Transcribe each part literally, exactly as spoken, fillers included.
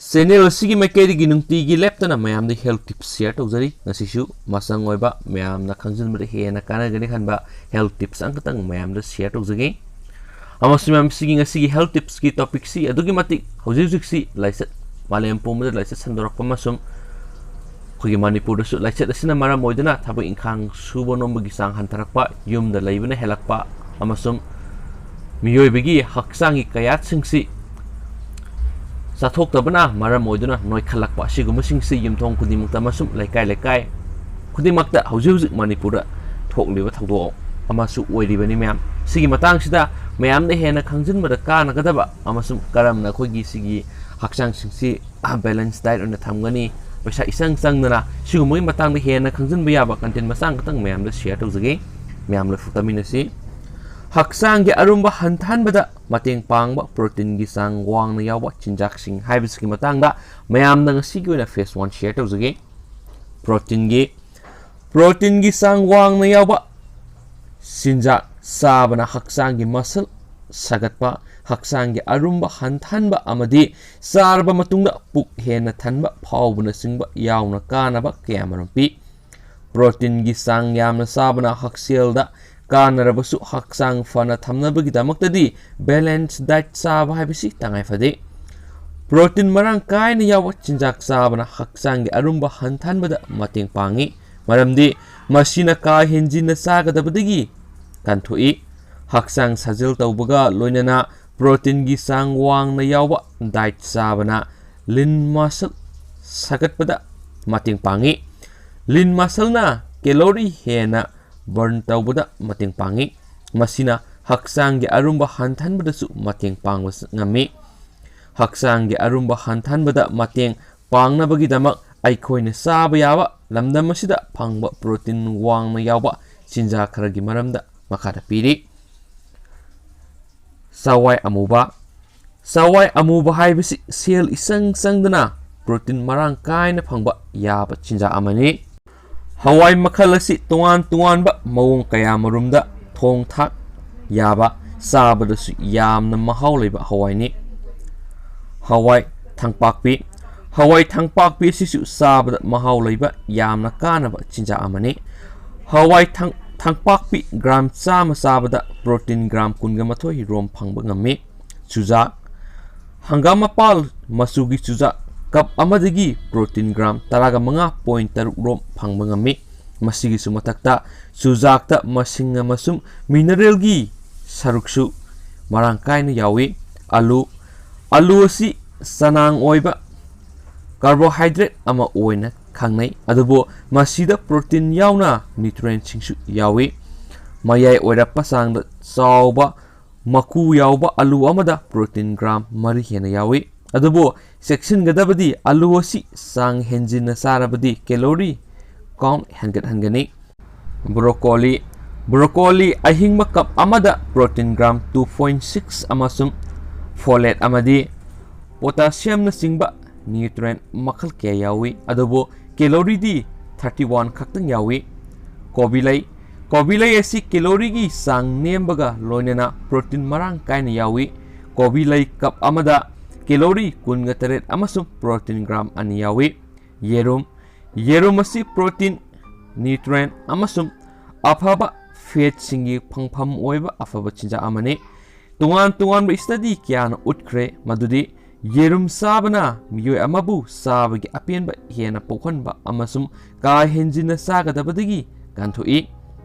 Channel ꯑꯁꯤꯒꯤ ꯃꯥꯏꯀꯩꯗꯒꯤ ꯅꯨꯡꯇꯤꯒꯤ ꯂꯦꯞꯇꯅ ꯃꯌꯥꯝꯗ health tips share ꯇꯧꯖꯔꯤ꯫ ꯉꯁꯤꯁꯨ ꯃꯆꯪ ꯑꯣꯏꯕ, ꯃꯌꯥꯝꯅ ꯈꯪꯖꯤꯟꯕꯗ ꯍꯦꯟꯅ ꯀꯥꯟꯅꯒꯅꯤ ꯈꯟꯕ health tips ꯑꯃꯈꯛꯇꯪ ꯃꯌꯥꯝꯗ share ꯇꯧꯖꯒꯦ꯫ ꯑꯃꯁꯨꯡ ꯃꯌꯥꯝꯁꯤꯒꯤ ꯉꯁꯤꯒꯤ health tipsꯀꯤ topicꯁꯤ ꯑꯗꯨꯛꯀꯤ ꯃꯇꯤꯛ ꯍꯧꯖꯤꯛ ꯍꯧꯖꯤꯛꯁꯤ ꯂꯥꯏꯆꯠ, ꯃꯥꯂꯦꯝ ꯄꯨꯝꯕꯗ ꯂꯥꯏꯆꯠ ꯁꯟꯗꯣꯔꯛꯄ ꯑꯃꯁꯨꯡ ꯑꯩꯈꯣꯏꯒꯤ ꯃꯅꯤꯄꯨꯔꯗꯁꯨ ꯂꯥꯏꯆꯠ ꯑꯁꯤꯅ ꯃꯔꯝ ꯑꯣꯏꯗꯨꯅ ꯊꯕꯛ ꯏꯪꯈꯥꯡ ꯁꯨꯕ ꯅꯣꯝꯕꯒꯤ ꯆꯥꯡ ꯍꯟꯊꯔꯛꯄ, ꯌꯨꯝꯗ ꯂꯩꯕꯅ ꯍꯦꯜꯂꯛꯄ ꯑꯃꯁꯨꯡ ꯃꯤꯑꯣꯏꯕꯒꯤ ꯍꯛꯆꯥꯡꯒꯤ ꯀꯌꯥꯠꯁꯤꯡꯁꯤ ꯆꯥꯊꯣꯛꯇꯕꯅ ꯃꯔꯝ ꯑꯣꯏꯗꯨꯅ ꯅꯣꯏꯈꯠꯂꯛꯄ ꯑꯁꯤꯒꯨꯝꯕꯁꯤꯡꯁꯤ ꯌꯨꯝꯊꯣꯡ ꯈꯨꯗꯤꯡꯃꯛꯇ ꯑꯃꯁꯨꯡ ꯂꯩꯀꯥꯏ ꯂꯩꯀꯥꯏ ꯈꯨꯗꯤꯡꯃꯛꯇ ꯍꯧꯖꯤꯛ ꯍꯧꯖꯤꯛ ꯃꯅꯤꯄꯨꯔꯗ ꯊꯣꯛꯂꯤꯕ ꯊꯧꯗꯣꯛ ꯑꯃꯁꯨ ꯑꯣꯏꯔꯤꯕꯅꯤ ꯃꯌꯥꯝ꯫ ꯁꯤꯒꯤ ꯃꯇꯥꯡꯁꯤꯗ ꯃꯌꯥꯝꯗ ꯍꯦꯟꯅ ꯈꯪꯖꯤꯟꯕꯗ ꯀꯥꯟꯅꯒꯗꯕ ꯑꯃꯁꯨꯡ ꯀꯔꯝꯅ ꯑꯩꯈꯣꯏꯒꯤ ꯁꯤꯒꯤ ꯍꯛꯆꯥꯡꯁꯤꯡꯁꯤ balance diet ꯑꯣꯏꯅ ꯊꯝꯒꯅꯤ, ꯄꯩꯁꯥ ꯏꯆꯪ ꯆꯪꯗꯅ ꯁꯤꯒꯨꯝꯕꯒꯤ ꯃꯇꯥꯡꯗ ꯍꯦꯟꯅ ꯈꯪꯖꯤꯟꯕ ꯌꯥꯕ content ꯃꯆꯥ ꯈꯛꯇꯪ ꯃꯌꯥꯝꯗ share ꯇꯧꯖꯒꯦ꯫ ꯃꯌꯥꯝ ꯂꯣꯏ ꯐꯨꯛꯇꯃꯤꯟꯅꯁꯤ꯫ ꯍꯛꯆꯥꯡꯒꯤ ꯑꯔꯨꯝꯕ ꯍꯟꯊꯍꯟꯕꯗ ꯃꯇꯦꯡ ꯄꯥꯡꯕ proteinꯒꯤ ꯆꯥꯡ ꯋꯥꯡꯅ ꯌꯥꯎꯕ ꯆꯤꯟꯖꯥꯛꯁꯤꯡ ꯍꯥꯏꯕꯁꯤꯒꯤ ꯃꯇꯥꯡꯗ ꯃꯌꯥꯝꯗ ꯉꯁꯤꯒꯤ ꯑꯣꯏꯅ phase one share ꯇꯧꯖꯒꯦ꯫ Proteinꯒꯤ proteinꯒꯤ ꯆꯥꯡ ꯋꯥꯡꯅ ꯌꯥꯎꯕ ꯆꯤꯟꯖꯥꯛ ꯆꯥꯕꯅ ꯍꯛꯆꯥꯡꯒꯤ muscle ꯁꯥꯒꯠꯄ, ꯍꯛꯆꯥꯡꯒꯤ ꯑꯔꯨꯝꯕ ꯍꯟꯊꯍꯟꯕ ꯑꯃꯗꯤ ꯆꯥꯔꯕ ꯃꯇꯨꯡꯗ ꯄꯨꯛ ꯍꯦꯟꯅ ꯊꯟꯕ ꯐꯥꯎꯕꯅꯆꯤꯡꯕ ꯌꯥꯎꯅ ꯀꯥꯟꯅꯕ ꯀꯌꯥꯃꯔꯨꯝ ꯄꯤ꯫ Proteinꯒꯤ ꯆꯥꯡ ꯌꯥꯝꯅ ꯆꯥꯕꯅ ꯍꯛꯁꯦꯜꯗ ꯀꯥꯟꯅꯔꯕꯁꯨ, ꯍꯛꯆꯥꯡ ꯐꯅ ꯊꯝꯅꯕꯒꯤꯗꯃꯛꯇꯗꯤ balance diet ꯆꯥꯕ ꯍꯥꯏꯕꯁꯤ ꯇꯉꯥꯏ ꯐꯗꯦ꯫ Protein ꯃꯔꯥꯡ ꯀꯥꯏꯅ ꯌꯥꯎꯕ ꯆꯤꯟꯖꯥꯛ ꯆꯥꯕꯅ ꯍꯛꯆꯥꯡꯒꯤ ꯑꯔꯨꯝꯕ ꯍꯟꯊꯍꯟꯕꯗ ꯃꯇꯦꯡ ꯄꯥꯡꯏ, ꯃꯔꯝꯗꯤ ꯃꯁꯤꯅ ꯀꯥ ꯍꯦꯟꯖꯤꯟꯅ ꯆꯥꯒꯗꯕꯗꯒꯤ ꯀꯟꯊꯣꯛꯏ꯫ ꯍꯛꯆꯥꯡ ꯁꯥꯖꯦꯜ ꯇꯧꯕꯒ ꯂꯣꯏꯅꯅ proteinꯒꯤ ꯆꯥꯡ ꯋꯥꯡꯅ ꯌꯥꯎꯕ diet ꯆꯥꯕꯅ lean muscle ꯁꯥꯒꯠꯄꯗ ꯃꯇꯦꯡ ꯄꯥꯡꯏ꯫ Lean muscleꯅ calorie ꯍꯦꯟꯅ burn ꯇꯧꯕꯗ ꯃꯇꯦꯡ ꯄꯥꯡꯏ꯫ ꯃꯁꯤꯅ ꯍꯛꯆꯥꯡꯒꯤ ꯑꯔꯨꯝꯕ ꯍꯟꯊꯍꯟꯕꯗꯁꯨ ꯃꯇꯦꯡ ꯄꯥꯡꯕ ꯉꯝꯃꯤ꯫ ꯍꯛꯆꯥꯡꯒꯤ ꯑꯔꯨꯝꯕ ꯍꯟꯊꯍꯟꯕꯗ ꯃꯇꯦꯡ ꯄꯥꯡꯅꯕꯒꯤꯗꯃꯛ ꯑꯩꯈꯣꯏꯅ ꯆꯥꯕ ꯌꯥꯕ ꯂꯝꯗꯝ ꯑꯁꯤꯗ ꯐꯪꯕ protein ꯋꯥꯡꯅ ꯌꯥꯎꯕ ꯆꯤꯟꯖꯥꯛ ꯈꯔꯒꯤ ꯃꯔꯝꯗ ꯃꯈꯥꯗ ꯄꯤꯔꯤ꯫ ꯆꯋꯥꯏ ꯑꯃꯨꯕ꯫ ꯆꯋꯥꯏ ꯑꯃꯨꯕ ꯍꯥꯏꯕꯁꯤ ꯁꯦꯜ ꯏꯆꯪ ꯆꯪꯗꯅ protein ꯃꯔꯥꯡ ꯀꯥꯏꯅ ꯐꯪꯕ ꯌꯥꯕ ꯆꯤꯟꯖꯥꯛ ꯑꯃꯅꯤ꯫ ꯍꯋꯥꯏ ꯃꯈꯜ ꯑꯁꯤ ꯇꯣꯉꯥꯟ ꯇꯣꯉꯥꯟꯕ ꯃꯑꯣꯡ ꯀꯌꯥꯃꯔꯨꯝꯗ ꯊꯣꯡ ꯊꯥꯛ ꯌꯥꯕ, ꯆꯥꯕꯗꯁꯨ ꯌꯥꯝꯅ ꯃꯍꯥꯎ ꯂꯩꯕ ꯍꯋꯥꯏꯅꯤ꯫ ꯍꯋꯥꯏ ꯊꯪꯄꯥꯛꯄꯤ꯫ ꯍꯋꯥꯏ ꯊꯪꯄꯥꯛꯄꯤ ꯑꯁꯤꯁꯨ ꯆꯥꯕꯗ ꯃꯍꯥꯎ ꯂꯩꯕ ꯌꯥꯝꯅ ꯀꯥꯟꯅꯕ ꯆꯤꯟꯖꯥꯛ ꯑꯃꯅꯤ꯫ ꯍꯋꯥꯏ ꯊꯪ-, ꯊꯪꯄꯥꯛꯄꯤ ꯒ꯭ꯔꯥꯝ ꯆꯥꯝꯃ ꯆꯥꯕꯗ ꯄ꯭ꯔꯣꯇꯤꯟ ꯒ꯭ꯔꯥꯝ ꯀꯨꯟꯒ ꯃꯥꯊꯣꯏ ꯔꯣꯝ ꯐꯪꯕ ꯉꯝꯃꯤ꯫ ꯆꯨꯖꯥꯛ꯫ ꯍꯪꯒꯥꯝ ꯃꯄꯥꯜ ꯃꯆꯨꯒꯤ ꯆꯨꯖꯥꯛ ꯀꯞ ꯑꯃꯗꯒꯤ ꯄ꯭ꯔꯣꯇꯤꯟ ꯒ꯭ꯔꯥꯝ ꯇꯔꯥꯒ ꯃꯉꯥ ꯄꯣꯏꯟ ꯇꯔꯨꯛ ꯔꯣꯝ ꯐꯪꯕ ꯉꯝꯃꯤ꯫ ꯃꯁꯤꯒꯤꯁꯨ ꯃꯊꯛꯇ ꯆꯨꯖꯥꯛꯇ ꯃꯁꯤꯡ ꯑꯃꯁꯨꯡ ꯃꯤꯅꯔꯦꯜꯒꯤ ꯁꯔꯨꯛꯁꯨ ꯃꯔꯥꯡ ꯀꯥꯏꯅ ꯌꯥꯎꯏ꯫ ꯑꯂꯨ꯫ ꯑꯂꯨ ꯑꯁꯤ ꯆꯅꯥꯡ ꯑꯣꯏꯕ ꯀꯥꯔꯕꯣꯍꯥꯏꯗ꯭ꯔꯦꯠ ꯑꯃ ꯑꯣꯏꯅ ꯈꯪꯅꯩ, ꯑꯗꯨꯕꯨ ꯃꯁꯤꯗ ꯄ꯭ꯔꯣꯇꯤꯟ ꯌꯥꯎꯅ ꯅ꯭ꯌꯨꯇ꯭ꯔꯤꯌꯦꯟꯠꯁꯤꯡꯁꯨ ꯌꯥꯎꯏ꯫ ꯃꯌꯥꯏ ꯑꯣꯏꯔꯞꯄ ꯆꯥꯡꯗ ꯆꯥꯎꯕ ꯃꯀꯨ ꯌꯥꯎꯕ ꯑꯂꯨ ꯑꯃꯗ ꯄ꯭ꯔꯣꯇꯤꯟ ꯒ꯭ꯔꯥꯝ ꯃꯔꯤ ꯍꯦꯟꯅ ꯌꯥꯎꯏ꯫ ꯑꯗꯨꯕꯨ ꯆꯦꯛꯁꯤꯟꯒꯗꯕꯗꯤ ꯑꯂꯨ ꯑꯁꯤ ꯆꯥꯡ ꯍꯦꯟꯖꯤꯟꯅ ꯆꯥꯔꯕꯗꯤ ꯀꯦꯂꯣꯔꯤ ꯀꯥꯎꯟꯠ ꯍꯦꯟꯒꯠꯍꯟꯒꯅꯤ꯫ ꯕ꯭ꯔꯣꯀꯣꯂꯤ꯫ ꯕ꯭ꯔꯣꯀꯣꯂꯤ ꯑꯍꯤꯡꯕ ꯀꯞ ꯑꯃꯗ protein gram two point six ꯑꯃꯁꯨꯡ ꯐꯣꯂꯦꯠ ꯑꯃꯗꯤ ꯄꯣꯇꯥꯁꯤꯌꯝꯅꯆꯤꯡꯕ ꯅ꯭ꯌꯨꯇ꯭ꯔꯤꯌꯦꯟꯠ ꯃꯈꯜ ꯀꯌꯥ ꯌꯥꯎꯏ, ꯑꯗꯨꯕꯨ ꯀꯦꯂꯣꯔꯤꯗꯤ ꯊꯥꯔꯇꯤ ꯋꯥꯟ ꯈꯛꯇꯪ ꯌꯥꯎꯏ꯫ ꯀꯣꯕꯤ ꯂꯩ꯫ ꯀꯣꯕꯤ ꯂꯩ ꯑꯁꯤ ꯀꯦꯂꯣꯔꯤꯒꯤ ꯆꯥꯡ ꯅꯦꯝꯕꯒ ꯂꯣꯏꯅꯅ ꯄ꯭ꯔꯣꯇꯤꯟ ꯃꯔꯥꯡ ꯀꯥꯏꯅ ꯌꯥꯎꯏ꯫ ꯀꯣꯕꯤ ꯂꯩ ꯀꯞ ꯑꯃꯗ ꯀꯦꯂꯣꯔꯤ ꯀꯨꯟꯒ ꯇꯔꯦꯠ ꯑꯃꯁꯨꯡ ꯄ꯭ꯔꯣꯇꯤꯟ ꯒ꯭ꯔꯥꯝ ꯑꯅꯤ ꯌꯥꯎꯏ꯫ ꯌꯦꯔꯨꯝ꯫ ꯌꯦꯔꯨꯝ ꯑꯁꯤ ꯄ꯭ꯔꯣꯇꯤꯟ, ꯅ꯭ꯌꯨꯇ꯭ꯔꯤꯌꯦꯟꯠ ꯑꯃꯁꯨꯡ ꯑꯐꯕ ꯐꯦꯠꯁꯤꯡꯒꯤ ꯐꯪꯐꯝ ꯑꯣꯏꯕ ꯑꯐꯕ ꯆꯤꯟꯖꯥꯛ ꯑꯃꯅꯤ꯫ ꯇꯣꯉꯥꯟ ꯇꯣꯉꯥꯟꯕ ꯁ꯭ꯇꯗꯤ ꯀꯌꯥꯅ ꯎꯠꯈ꯭ꯔꯦ ꯃꯗꯨꯗꯤ ꯌꯦꯔꯨꯝ ꯆꯥꯕꯅ ꯃꯤꯑꯣꯏ ꯑꯃꯕꯨ ꯆꯥꯕꯒꯤ ꯑꯄꯦꯟꯕ ꯍꯦꯟꯅ ꯄꯣꯛꯍꯟꯕ ꯑꯃꯁꯨꯡ ꯀꯥ ꯍꯦꯟꯖꯤꯟꯅ ꯆꯥꯒꯗꯕꯗꯒꯤ ꯀꯟꯊꯣꯛꯏ꯫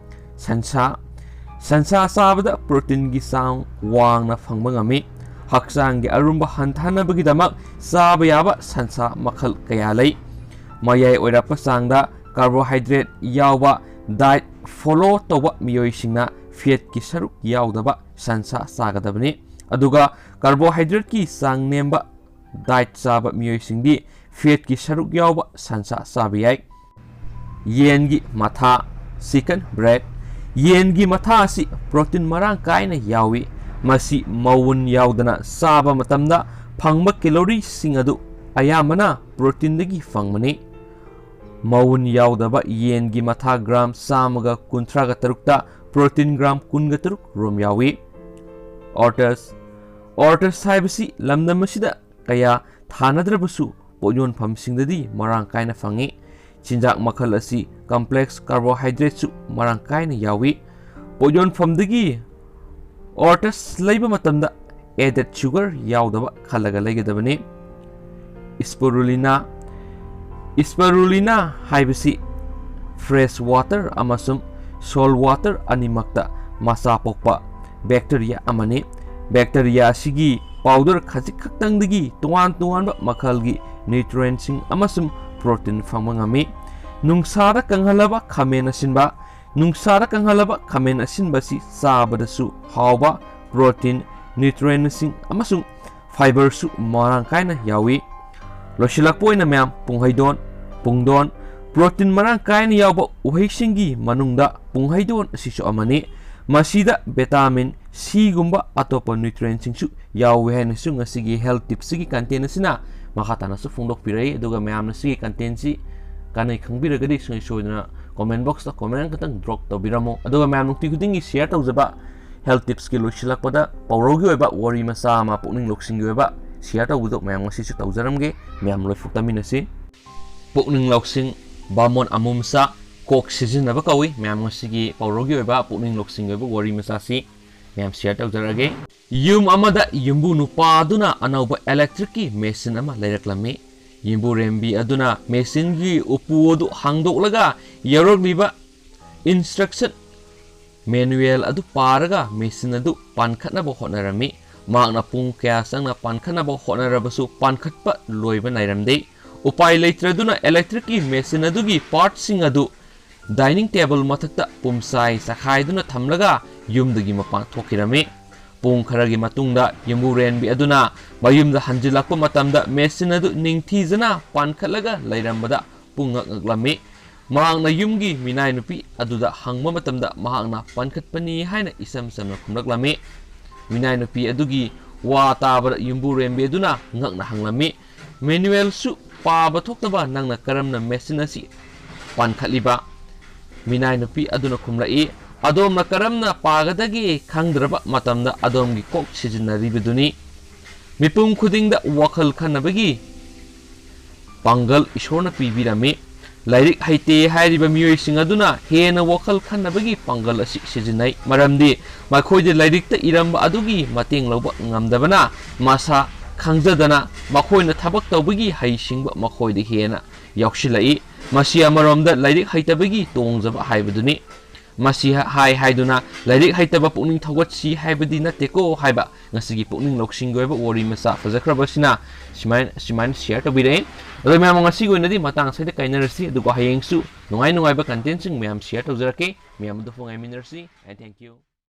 ꯁꯟꯁꯥ꯫ ꯁꯟꯁꯥ ꯆꯥꯕꯗ ꯄ꯭ꯔꯣꯇꯤꯟꯒꯤ ꯆꯥꯡ ꯋꯥꯡꯅ ꯐꯪꯕ ꯉꯝꯃꯤ꯫ ꯍꯛꯆꯥꯡꯒꯤ ꯑꯔꯨꯝꯕ ꯍꯟꯊꯍꯟꯅꯕꯒꯤꯗꯃꯛ ꯆꯥꯕ ꯌꯥꯕ ꯁꯟꯁꯥ ꯃꯈꯜ ꯀꯌꯥ ꯂꯩ꯫ ꯃꯌꯥꯏ ꯑꯣꯏꯔꯞꯄ ꯆꯥꯡꯗ ꯀꯥꯔꯕꯣꯍꯥꯏꯗ꯭ꯔꯦꯠ ꯌꯥꯎꯕ ꯗꯥꯏꯠ ꯐꯣꯂꯣ ꯇꯧꯕ ꯃꯤꯑꯣꯏꯁꯤꯡꯅ ꯐꯦꯠꯀꯤ ꯁꯔꯨꯛ ꯌꯥꯎꯗꯕ ꯁꯟꯁꯥ ꯆꯥꯒꯗꯕꯅꯤ, ꯑꯗꯨꯒ ꯀꯥꯔꯕꯣꯍꯥꯏꯗ꯭ꯔꯦꯠꯀꯤ ꯆꯥꯡ ꯅꯦꯝꯕ ꯗꯥꯏꯠ ꯆꯥꯕ ꯃꯤꯑꯣꯏꯁꯤꯡꯗꯤ ꯐꯦꯠꯀꯤ ꯁꯔꯨꯛ ꯌꯥꯎꯕ ꯁꯟꯁꯥ ꯆꯥꯕ ꯌꯥꯏ꯫ ꯌꯦꯟꯒꯤ ꯃꯊꯥ, chicken breast꯫ ꯌꯦꯟꯒꯤ ꯃꯊꯥ ꯑꯁꯤ ꯄ꯭ꯔꯣꯇꯤꯟ ꯃꯔꯥꯡ ꯀꯥꯏꯅ ꯌꯥꯎꯏ꯫ ꯃꯁꯤ ꯃꯎꯟ ꯌꯥꯎꯗꯅ ꯆꯥꯕ ꯃꯇꯝꯗ ꯐꯪꯕ ꯀꯦꯂꯣꯔꯤꯁꯤꯡ ꯑꯗꯨ ꯑꯌꯥꯝꯕꯅ ꯄ꯭ꯔꯣꯇꯤꯟꯗꯒꯤ ꯐꯪꯕꯅꯤ꯫ ꯃꯎꯟ ꯌꯥꯎꯗꯕ ꯌꯦꯟꯒꯤ ꯃꯊꯥ ꯒ꯭ꯔꯥꯝ ꯆꯥꯝꯃꯒ ꯀꯨꯟꯊ꯭ꯔꯥꯒ ꯇꯔꯨꯛꯇ ꯄ꯭ꯔꯣꯇꯤꯟ ꯒ꯭ꯔꯥꯝ ꯀꯨꯟꯒ ꯇꯔꯨꯛ ꯔꯣꯝ ꯌꯥꯎꯏ꯫ ꯑꯣꯇꯁ꯫ ꯑꯣꯇꯁ ꯍꯥꯏꯕꯁꯤ ꯂꯝꯗꯝ ꯑꯁꯤꯗ ꯀꯌꯥ ꯊꯥꯅꯗ꯭ꯔꯕꯁꯨ ꯄꯣꯠꯌꯣꯟꯐꯝꯁꯤꯡꯗꯗꯤ ꯃꯔꯥꯡ ꯀꯥꯏꯅ ꯐꯪꯉꯤ꯫ ꯆꯤꯟꯖꯥꯛ ꯃꯈꯜ ꯑꯁꯤ complex carbohydrateꯁꯨ ꯃꯔꯥꯡ ꯀꯥꯏꯅ ꯌꯥꯎꯏ꯫ ꯄꯣꯠꯌꯣꯟꯐꯝꯗꯒꯤ oats ꯂꯩꯕ ꯃꯇꯝꯗ added sugar ꯌꯥꯎꯗꯕ ꯈꯜꯂꯒ ꯂꯩꯒꯗꯕꯅꯤ꯫ Spirulina, Spirulina ꯍꯥꯏꯕꯁꯤ fresh water ꯑꯃꯁꯨꯡ salt water ꯑꯅꯤꯃꯛꯇ ꯃꯆꯥ ꯄꯣꯛꯄ bacteria ꯑꯃꯅꯤ꯫ Bacteria ꯑꯁꯤꯒꯤ powder ꯈꯖꯤꯛ ꯈꯛꯇꯪꯗꯒꯤ ꯇꯣꯉꯥꯟ ꯇꯣꯉꯥꯟꯕ ꯃꯈꯜꯒꯤ nutrientꯁꯤꯡ ꯑꯃꯁꯨꯡ protein ꯐꯪꯕ ꯉꯝꯃꯤ꯫ ꯅꯨꯡꯁꯥꯗ ꯀꯪꯍꯜꯂꯕ ꯈꯥꯃꯦꯟ ꯑꯁꯤꯟꯕ, ꯅꯨꯡꯁꯥꯗ ꯀꯪꯍꯜꯂꯕ ꯈꯥꯃꯦꯟ ꯑꯁꯤꯟꯕꯁꯤ ꯆꯥꯕꯗꯁꯨ ꯍꯥꯎꯕ, protein, nutrientꯁꯤꯡ ꯑꯃꯁꯨꯡ fiberꯁꯨ ꯃꯔꯥꯡ ꯀꯥꯏꯅ ꯌꯥꯎꯏ꯫ ꯂꯣꯏꯁꯤꯜꯂꯛꯄ ꯑꯣꯏꯅ ꯃꯌꯥꯝ, ꯄꯨꯡꯍꯩꯗꯣꯟ, ꯄꯨꯡꯗꯣꯟ, protein ꯃꯔꯥꯡ ꯀꯥꯏꯅ ꯌꯥꯎꯕ ꯎꯍꯩꯁꯤꯡꯒꯤ ꯃꯅꯨꯡꯗ ꯄꯨꯡꯍꯩꯗꯣꯟ ꯑꯁꯤꯁꯨ ꯑꯃꯅꯤ꯫ ꯃꯁꯤꯗ vitamin Cꯒꯨꯝꯕ ꯑꯇꯣꯞꯄ nutrientꯁꯤꯡꯁꯨ ꯌꯥꯎꯏ ꯍꯥꯏꯅꯁꯨ ꯉꯁꯤꯒꯤ health tipsꯁꯤꯒꯤ content ꯑꯁꯤꯅ ꯃꯈꯥ ꯇꯥꯅꯁꯨ ꯐꯣꯡꯗꯣꯛꯄꯤꯔꯛꯏ꯫ ꯑꯗꯨꯒ ꯃꯌꯥꯝꯅ ꯁꯤꯒꯤ contentꯁꯤ ꯀꯥꯟꯅꯩ ꯈꯪꯕꯤꯔꯒꯗꯤ ꯁꯨꯡꯁꯣꯏ ꯁꯣꯏꯗꯅ comment boxꯇ comment ꯑꯃꯈꯛꯇꯪ drop ꯇꯧꯕꯤꯔꯝꯃꯣ꯫ ꯑꯗꯨꯒ ꯃꯌꯥꯝ ꯅꯨꯡꯇꯤ ꯈꯨꯗꯤꯡꯒꯤ share ꯇꯧꯖꯕ health tipsꯀꯤ ꯂꯣꯏꯁꯤꯜꯂꯛꯄꯗ ꯄꯥꯎꯔꯧꯒꯤ ꯑꯣꯏꯕ ꯋꯥꯔꯤ ꯃꯆꯥ ꯑꯃ, ꯄꯨꯛꯅꯤꯡ ꯂꯧꯁꯤꯡꯒꯤ ꯑꯣꯏꯕ share ꯇꯧꯕꯗꯣ ꯃꯌꯥꯝ ꯉꯁꯤꯁꯨ ꯇꯧꯖꯔꯝꯒꯦ꯫ ꯃꯌꯥꯝ ꯂꯣꯏꯐꯨꯛ ꯇꯥꯃꯤꯟꯅꯁꯤ꯫ ꯄꯨꯛꯅꯤꯡ ꯂꯧꯁꯤꯡ, ꯕꯥꯃꯣꯟ ꯑꯃꯨ ꯃꯆꯥ ꯀꯣꯛ ꯁꯤꯖꯤꯟꯅꯕ ꯀꯧꯏ꯫ ꯃꯌꯥꯝ ꯉꯁꯤꯒꯤ ꯄꯥꯎꯔꯧꯒꯤ ꯑꯣꯏꯕ ꯄꯨꯛꯅꯤꯡ ꯂꯧꯁꯤꯡꯒꯤ ꯑꯣꯏꯕ ꯋꯥꯔꯤ ꯃꯆꯥꯁꯤ ꯃꯌꯥꯝ share ꯇꯧꯖꯔꯛꯑꯒꯦ꯫ ꯌꯨꯝ ꯑꯃꯗ ꯌꯨꯝꯕꯨ ꯅꯨꯄꯥ ꯑꯗꯨꯅ ꯑꯅꯧꯕ electricꯀꯤ machine ꯑꯃ ꯂꯩꯔꯛꯂꯝꯃꯤ꯫ ꯌꯨꯝꯕꯨꯔꯦꯝꯕꯤ ꯑꯗꯨꯅ machineꯒꯤ ꯎꯄꯨ ꯑꯗꯨ ꯍꯥꯡꯗꯣꯛꯂꯒ ꯌꯥꯎꯔꯛꯂꯤꯕ instruction manual ꯑꯗꯨ ꯄꯥꯔꯒ machine ꯑꯗꯨ ꯄꯥꯟꯈꯠꯅꯕ ꯍꯣꯠꯅꯔꯝꯃꯤ꯫ ꯃꯍꯥꯛꯅ ꯄꯨꯡ ꯀꯌꯥ ꯆꯪꯅ ꯄꯥꯟꯈꯠꯅꯕ ꯍꯣꯠꯅꯔꯕꯁꯨ ꯄꯥꯟꯈꯠꯄ ꯂꯣꯏꯕ ꯅꯥꯏꯔꯝꯗꯦ꯫ ꯎꯄꯥꯏ ꯂꯩꯇ꯭ꯔꯗꯨꯅ electricꯀꯤ machine ꯑꯗꯨꯒꯤ partꯁꯤꯡ ꯑꯗꯨ dining table ꯃꯊꯛꯇ ꯄꯨꯝꯆꯥꯏ ꯆꯈꯥꯏꯗꯨꯅ ꯊꯝꯂꯒ ꯌꯨꯝꯗꯒꯤ ꯃꯄꯥꯟ ꯊꯣꯛꯈꯤꯔꯝꯃꯤ꯫ ꯄꯨꯡ ꯈꯔꯒꯤ ꯃꯇꯨꯡꯗ ꯌꯨꯝꯕꯨꯔꯦꯟꯕꯤ ꯑꯗꯨꯅ ꯃꯌꯨꯝꯗ ꯍꯟꯖꯤꯜꯂꯛꯄ ꯃꯇꯝꯗ machine ꯑꯗꯨ ꯅꯤꯡꯊꯤꯖꯅ ꯄꯥꯟꯈꯠꯂꯒ ꯂꯩꯔꯝꯕꯗ ꯄꯨꯡꯉꯛ ꯉꯛꯂꯝꯃꯤ꯫ ꯃꯍꯥꯛꯅ ꯌꯨꯝꯒꯤ ꯃꯤꯅꯥꯏ ꯅꯨꯄꯤ ꯑꯗꯨꯗ ꯍꯪꯕ ꯃꯇꯝꯗ ꯃꯍꯥꯛꯅ ꯄꯥꯟꯈꯠꯄꯅꯤ ꯍꯥꯏꯅ ꯏꯆꯝ ꯆꯝꯅ ꯈꯨꯝꯂꯛꯂꯝꯃꯤ꯫ ꯃꯤꯅꯥꯏ ꯅꯨꯄꯤ ꯑꯗꯨꯒꯤ ꯋꯥ ꯇꯥꯕꯗ ꯌꯨꯝꯕꯨꯔꯦꯝꯕꯤ ꯑꯗꯨꯅ ꯉꯛꯅ ꯍꯪꯂꯝꯃꯤ, "Manualꯁꯨ ꯄꯥꯕ ꯊꯣꯛꯇꯕ ꯅꯪꯅ ꯀꯔꯝꯅ machine ꯑꯁꯤ ꯄꯥꯟꯈꯠꯂꯤꯕ?" ꯃꯤꯅꯥꯏ ꯅꯨꯄꯤ ꯑꯗꯨꯅ ꯈꯨꯝꯂꯛꯏ, "ꯑꯗꯣꯝꯅ ꯀꯔꯝꯅ ꯄꯥꯒꯗꯒꯦ ꯈꯪꯗ꯭ꯔꯕ ꯃꯇꯝꯗ ꯑꯗꯣꯝꯒꯤ ꯀꯣꯛ ꯁꯤꯖꯤꯟꯅꯔꯤꯕꯗꯨꯅꯤ꯫ ꯃꯤꯄꯨꯝ ꯈꯨꯗꯤꯡꯗ ꯋꯥꯈꯜ ꯈꯟꯅꯕꯒꯤ ꯄꯥꯡꯒꯜ ꯏꯁꯣꯔꯅ ꯄꯤꯕꯤꯔꯝꯃꯤ꯫ ꯂꯥꯏꯔꯤꯛ ꯍꯩꯇꯦ ꯍꯥꯏꯔꯤꯕ ꯃꯤꯑꯣꯏꯁꯤꯡ ꯑꯗꯨꯅ ꯍꯦꯟꯅ ꯋꯥꯈꯜ ꯈꯟꯅꯕꯒꯤ ꯄꯥꯡꯒꯜ ꯑꯁꯤ ꯁꯤꯖꯤꯟꯅꯩ, ꯃꯔꯝꯗꯤ ꯃꯈꯣꯏꯗ ꯂꯥꯏꯔꯤꯛꯇ ꯏꯔꯝꯕ ꯑꯗꯨꯒꯤ ꯃꯇꯦꯡ ꯂꯧꯕ ꯉꯝꯗꯕꯅ ꯃꯁꯥ ꯈꯪꯖꯗꯅ ꯃꯈꯣꯏꯅ ꯊꯕꯛ ꯇꯧꯕꯒꯤ ꯍꯩꯁꯤꯡꯕ ꯃꯈꯣꯏꯗ ꯍꯦꯟꯅ ꯌꯥꯎꯁꯤꯜꯂꯛꯏ꯫ ꯃꯁꯤ ꯑꯃꯔꯣꯝꯗ ꯂꯥꯏꯔꯤꯛ ꯍꯩꯇꯕꯒꯤ ꯇꯣꯡꯖꯕ ꯍꯥꯏꯕꯗꯨꯅꯤ꯫ ꯃꯁꯤ ꯍꯥꯏ ꯍꯥꯏꯗꯨꯅ ꯂꯥꯏꯔꯤꯛ ꯍꯩꯇꯕ ꯄꯨꯛꯅꯤꯡ ꯊꯧꯒꯠꯁꯤ ꯍꯥꯏꯕꯗꯤ ꯅꯠꯇꯦꯀꯣ ꯍꯥꯏꯕ ꯉꯁꯤꯒꯤ ꯄꯨꯛꯅꯤꯡ ꯂꯧꯁꯤꯡꯒꯤ ꯑꯣꯏꯕ ꯋꯥꯔꯤ ꯃꯆꯥ ꯐꯖꯈ꯭ꯔꯕꯁꯤꯅ ꯁꯨꯃꯥꯏꯅ, ꯁꯨꯃꯥꯏꯅ share ꯇꯧꯕꯤꯔꯛꯑꯦ꯫ ꯑꯗꯣ ꯃꯌꯥꯝ, ꯉꯁꯤꯒꯤ ꯑꯣꯏꯅꯗꯤ ꯃꯇꯥꯡ ꯑꯁꯤꯗ ꯀꯥꯏꯅꯔꯁꯤ, ꯑꯗꯨꯒ ꯍꯌꯦꯡꯁꯨ ꯅꯨꯡꯉꯥꯏ ꯅꯨꯡꯉꯥꯏꯕ contentꯁꯤꯡ ꯃꯌꯥꯝ share ꯇꯧꯖꯔꯛꯀꯦ꯫ ꯃꯌꯥꯝ ꯑꯗꯨꯕꯨ ꯉꯥꯏꯃꯤꯟꯅꯔꯁꯤ꯫ And thank you꯫